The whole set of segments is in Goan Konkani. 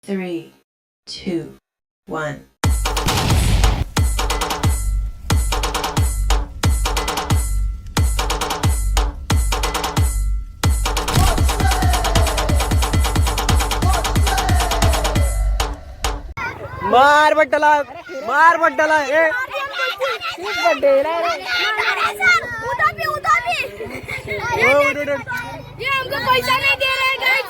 3, 2, 1. मार बट्टाला, मार बट्टाला. ए, उठ, उठ, उठ. ये हमको पैसा नहीं दे रहे गाइस.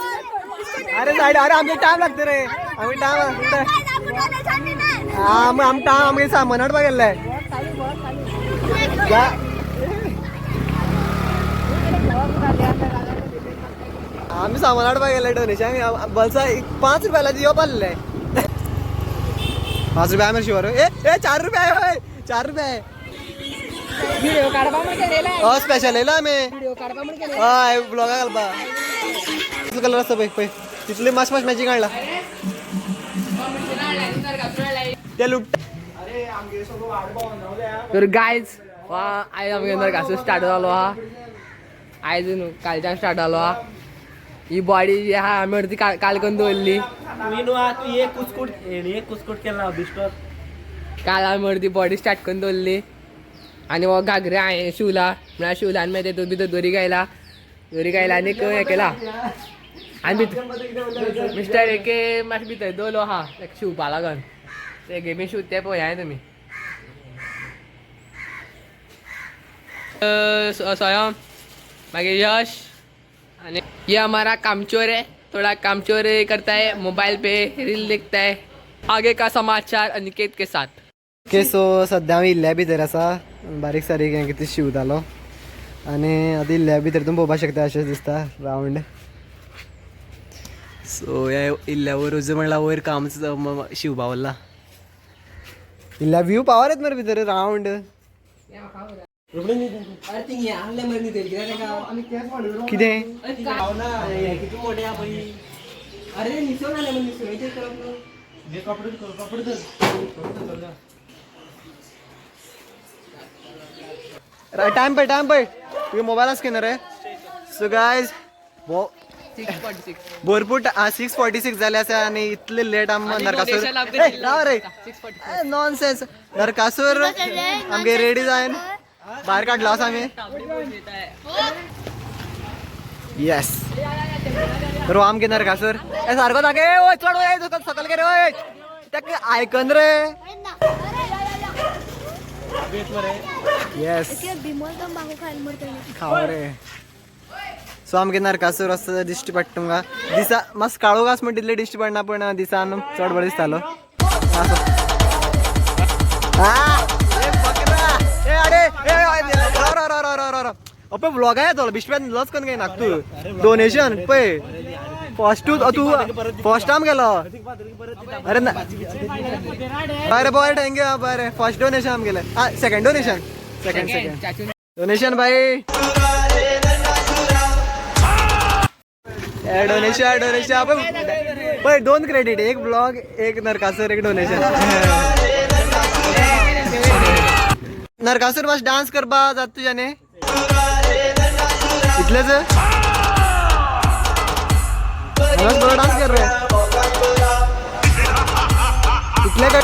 अरे साईड, अरे आमचे टाइम लागते रे, आम्ही टाइम. हा, मग आम टाइम आमगे सामान हाडपाक गेल्ले. आमी सामान हाडपाक गेले डोनेशन बल्सा. एक 5 रुपयाला दिवप आहले. 5 रुपया आमी शिवर. ए ए, 4 रुपया आहे, 4 रुपया आहे. हय, स्पेशल येयला आमी. हय, ब्लॉगा घालपा. कितलो कलर आसता पळय पळय, तितले मातशें मातशें मॅचींग हाडला ते लुट्टा. तर गायज, आयज आमगे नरकासूर स्टार्ट जालो आहा. आयज न्हू, कालच्यान स्टार्ट जालो आहा. ही बॉडी जी आहा, आमी अर्दी काल करून दवरली. एक कुस्कुट, एक कुस्कुट केला बिस्टोर. काल आमी अर्दी बॉडी स्टार्ट करून दवरली आनी हो घागरे हांवें शिवला. म्हळ्यार शिवला आनी मागीर तेतूंत भितर दोरी घायला, दोरी घायला आनी हें केला आनी भितर मिस्टर एके मातशें भितर दवरलो आहा ताका शिवपा लागून. ते गेमी शिवता ते पळयाय तुमी. स्वयं, मागीर यश आणि ये हमारा कामचोर है. थोड़ा कामचोर करता है, मोबाइल पे रील देखता है. आगे का समाचार अनिकेत के साथ. ओके, सो सद्या आमी इल्ल्या भितर आसा. बारीक सारीक हें कितें शिवतालो आनी आतां इल्ल्या भितर तुमी पळोवपाक शकता, अशें दिसता रावंड. सो हे इल्ल्या वयर वचून म्हणल्यार वयर काम शिवपा उरला. इल्ल्या व्यू पावर येत मरे भितर रावंड. कितें? अरे, कपडे कपडे. टायम पळय, टायम पळय, तुगे मोबायल आसा रे. So guys, 6:46. भरपूर 6:46 जाले आसा आनी इतले लेट आम नरकासूर. ए, राव रे, नॉनसेन्स. नरकासूर आमगे रेडी जायन भायर काडलो आसा आमी. येस, रो आमगे नरकासूर. ए, सारको दाखय. ओय, चड वय सकल गे रे. ओय, ताका आयकन रे. येस. बिमल तंबाखू खायला मरतले. खाव रे. सो आमगे नरकासूर असो दिश्टी पडटा तुमकां. दिसा मातसो काळोख आसा म्हण तितले दिश्टी पडना, पूण दिसान चड बरें दिसतालो. असो. आ, ए बकरा. ए, अरे ए, ए, राव राव राव राव राव राव. पळय, व्लॉगा येतलो बिश्प्यान लस करून घेयना तूं. डोनेशन पळय, फर्स्ट तूं फर्स्ट टायम गेलो. अरे ना, बरें बरें, thank you. बरें, फर्स्ट डोनेशन आमगेलें. Second donation, second, second donation बाई. Donation, donation. पळय, दोन क्रेडिट, एक ब्लॉग, एक नरकासूर, एक डोनेशन. नरकासूर मातशें डान्स करपा जाता तुज्यानी इतलेच. हांगाच बरो डान्स कर रे. इतले काय?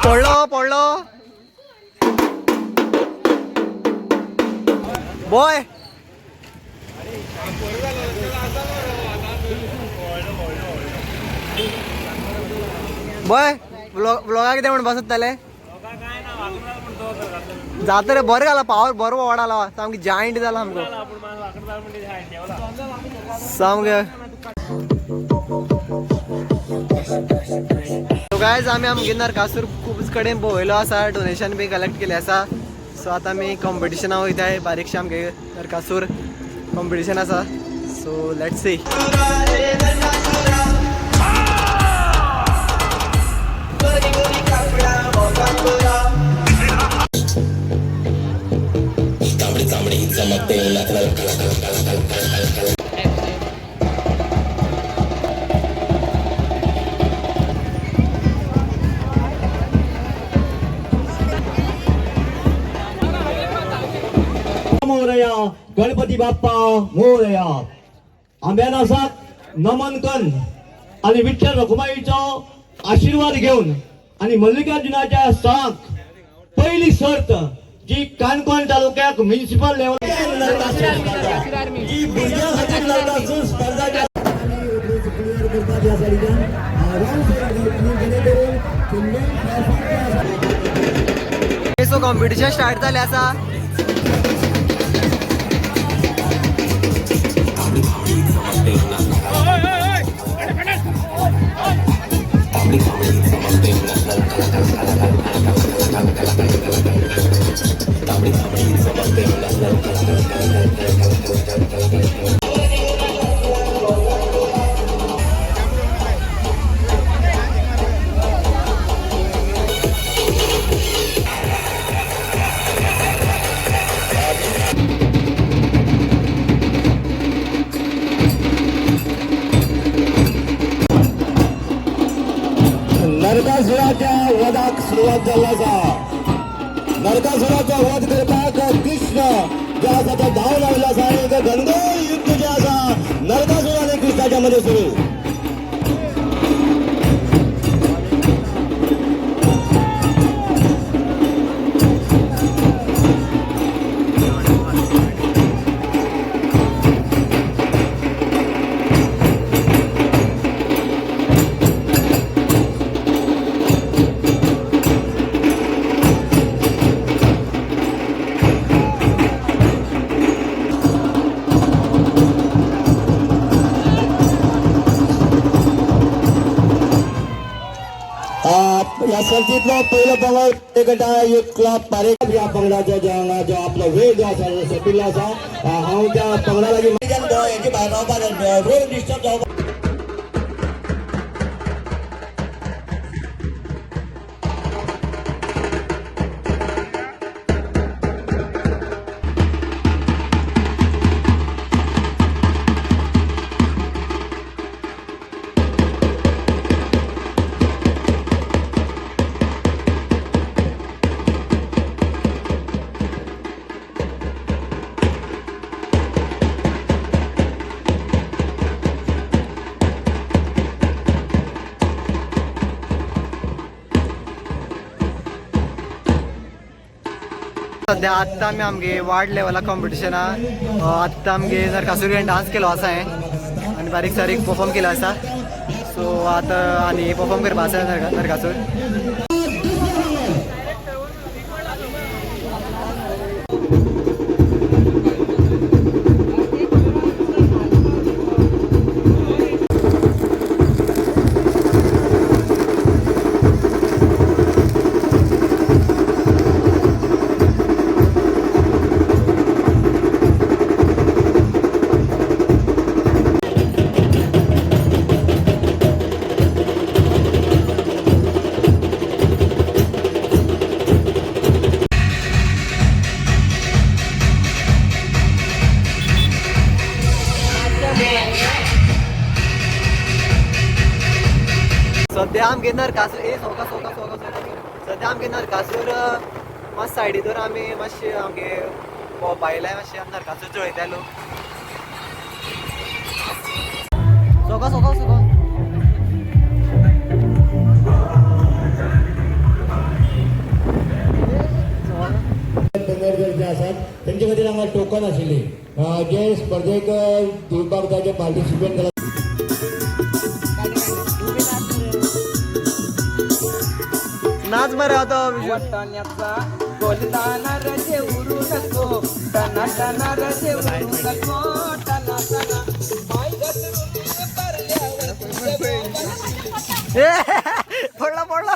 पडलो, पडलो. बॉय बॉय, ब्लॉगा कितें म्हणपा सोदताले? जाता रे. बरें घाला पावर, बरो वोड आला, सामकी जायंट जाला सामको सामकें. सो गायज, आमी आमगे नरकासूर खूब कडेन भोंवयलो आसा, डोनेशन बी कलेक्ट केलें आसा. सो आतां आमी कॉम्पिटिशना वयताय. बारीकशें आमगे नरकासूर कॉम्पिटिशन आसा. So let's see. मोरया, गणपती बाप्पा मोरया. आंब्यानासाक नमन करून आणि विठ्ठल रखुमाईचो आशीर्वाद घेऊन आणि मल्लिकार्जुनाच्या स्थळाक पहिली सर्त जी काणकोण तालुक्याक म्युनिसिपल लेवल जी भुरग्यां खातीर नरकासूर स्पर्धा सो कॉम्पिटिशन स्टार्ट जालें आसा. नरकासुराच्या वधाक सुरवात जाल्ली आसा. नरकासुराचो वध करपाक कृष्ण जे आसा तो धांव लायलो आसा आनी एक घनघोर युद्ध जें आसा नरकासूर आनी कृष्णाच्या मदें सुरू. ह्या सर्तीतलो पयलो पंगड गटा एक क्लब पारेकर ह्या पंगडाच्या जे हांगा जो आपलो वेळ जो आसा सोंपिल्लो आसा. हांव त्या पंगडा लागीं हेचे भायर रावपाक रोड डिस्टर्ब जावपाक. सध्या आत्ता आमी आमगे वार्ड लेवला कॉम्पिटिशना आत्ता आमगे नरकासूर डान्स केलो आसा हांवें आनी बारीक सारीक परफॉर्म केलो आसा. सो आतां आनी परफॉर्म करपा आसा नरकासूर. सध्या आमगे नरकासूर ए सोका सोका सोका सोका. सध्या आमगे नरकासूर मातशे सायडी दवर आमी मातशे आमगे भोंवपा येयल्या मातशे आमी नरकासूर चोयता लोक. सोका सोका सोका. पेडणेकर जे आसात तेंचे खातीर हांगा टोकन आशिल्ली जे स्पर्धेक दिवपाक जाय जे पार्टिसिपेट जाला. नाच मरे आता. वाटाण्याचा गोलदाना रजे उरू नको, टना टना रजे उरू नको, टना टना पाय घसरून पडल्यावर तुझं ए पडला पडला.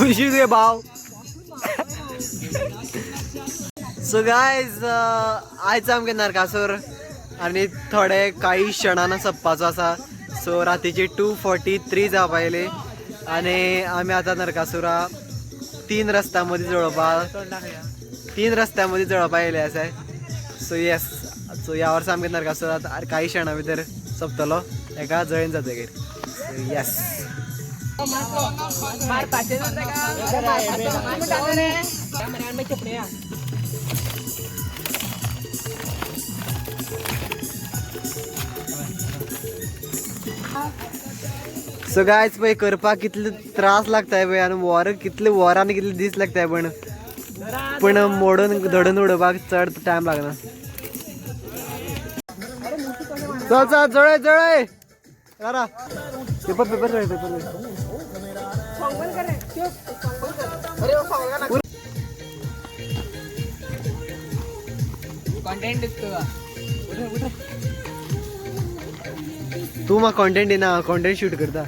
उशीर रे भाव. सो गायज आयज आमगे नरकासूर आनी थोडे काही क्षणान सोंपपाचो आसा. सो रातीची 2:43 जावपा आयली आनी आमी आतां नरकासुरा 3 रस्त्या मदीं जळोवपा. तीन रस्त्या मदीं जळोवपा येयले आसाय. सो येस, सो ह्या वर्सा आमगे नरकासूर आतां काही क्षणा भितर सोंपतलो, एका जळीन जातकीर. So yes. सो गायज, पळय करपाक कितले त्रास लागताय पळय, आनी वर कितले वरां आनी कितले दीस लागताय, पण पण मोडून धडून उडोवपाक चड टायम लागना. चल चल, जळय जळय रारा, पेपर पेपर जळय, पेपर जळय. कॉन्टेंट दिसतो का? तू म्हाका कॉन्टेंट दिना, कॉन्टेंट शूट करता.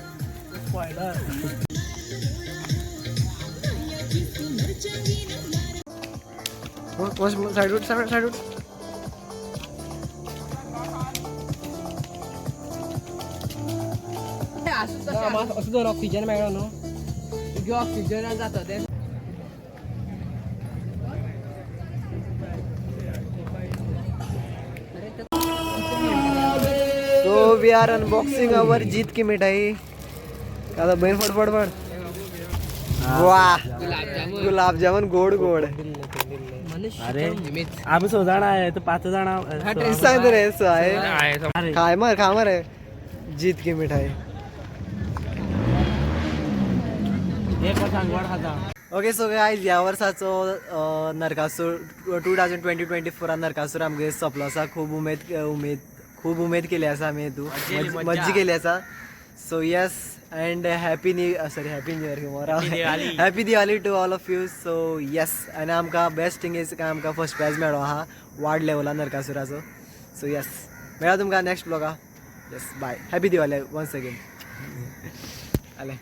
सायड उठ, सायड सायड उठ. असो जर ऑक्सिजन मेळ्ळो न्हू तुगे, ऑक्सिजन जाता ते. So we are unboxing our जीत की मिठाई. आता बहीण फड फड फड. वा, गुलाबजामुन गोड गोड. अरे, आम्ही 6 जाण आहे तर 5 जाण. सांग रे आहे. खाय मर, खा मर जीत की मिठाई. एक वर्सान गोड खाता. ओके, सो गायज, ह्या वर्साचो नरकासूर 2024 नरकासूर आमगे सोंपलो आसा. खूब उमेद उमेद, खूब उमेद केली आसा आमी, हितू मज्जा केली आसा. So yes, and happy new, sorry, happy new year, happy Diwali to all of you. So yes, आनी आमकां बेस्ट थिंग is काय, आमकां फर्स्ट प्रायज मेळ्ळो आहा वार्ड लेवला नरकासुराचो. सो येस, मेळ्ळा तुमकां next ब्लॉगा. Yes, bye, happy Diwali once again. आले.